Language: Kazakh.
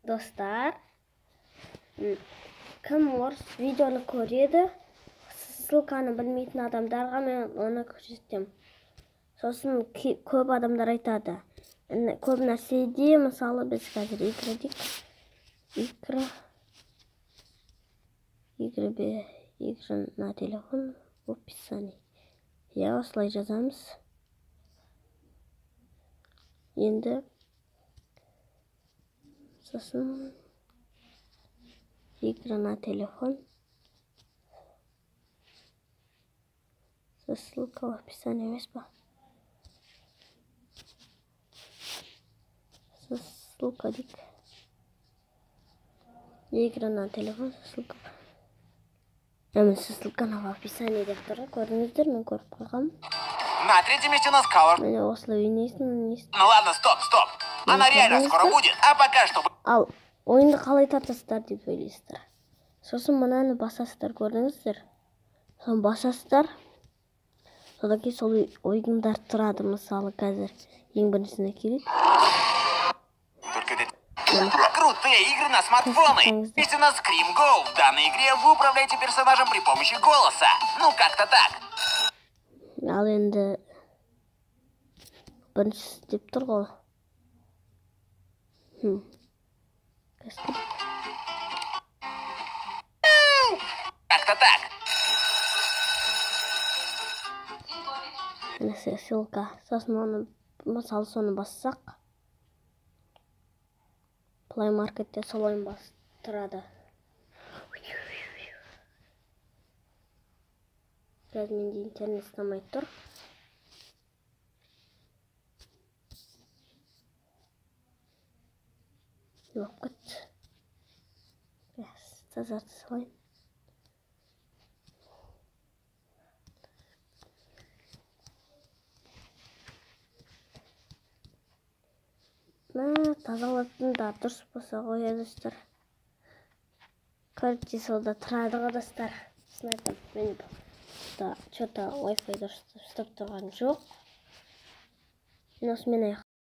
Достар, кім орыс видеоны көреді, ссылканы білмейтін адамдарға мен оны көрсетемін. Сосын көп адамдар айтады. Көп нәрседе, мысалы, біз қазір игры дейік. Игры. Игры, игры на телефон в описании. Иә, осылай жазамыз. Енді сосын игры на телефон. Ссылка в описании емес па? Ссылка дейік. Игры на телефон, ссылка. Міне, ссылка в описании деп тұр. Көрдіңіздер, мен көріп қойғанмын. На третьем месте у нас Color. Міне, осылай ойнайсың, ойнайсың. Ну ладно, стоп, стоп. Она реально скоро будет. А пока что... Ал ойынды қалай тартасыздар деп ойлайсыздар. Сосын мынаны басасыздар, көрдіңіздер. Соны басасыздар. Содан кейін сол ойындар тұрады, мысалы, қазір ең біріншісіне келейік. Только это крутые игры на смартфоны. Есть у нас Scream Go. В данной игре вы управляете персонажем при помощи голоса. Ну, как-то так. Ал енді біріншісі деп тұр ғой. Как-то так. Міне, ссылка. Сосын оны, мысалы, соны бассақ, Play Marketте сол ойын басып тұрады. Қазір менде интернет ұстамай тұр. Не болып кетті? Тазарта салайын. Мә, тазалатыңдар, дұрыс болса ғой, достар. Короче, сонда тұрады ғой, достар. Шын айтамын, мен да, чё-то Wi-Fi дұрыс ұстап тұрған жоқ. Мен осымен аяқтаймын.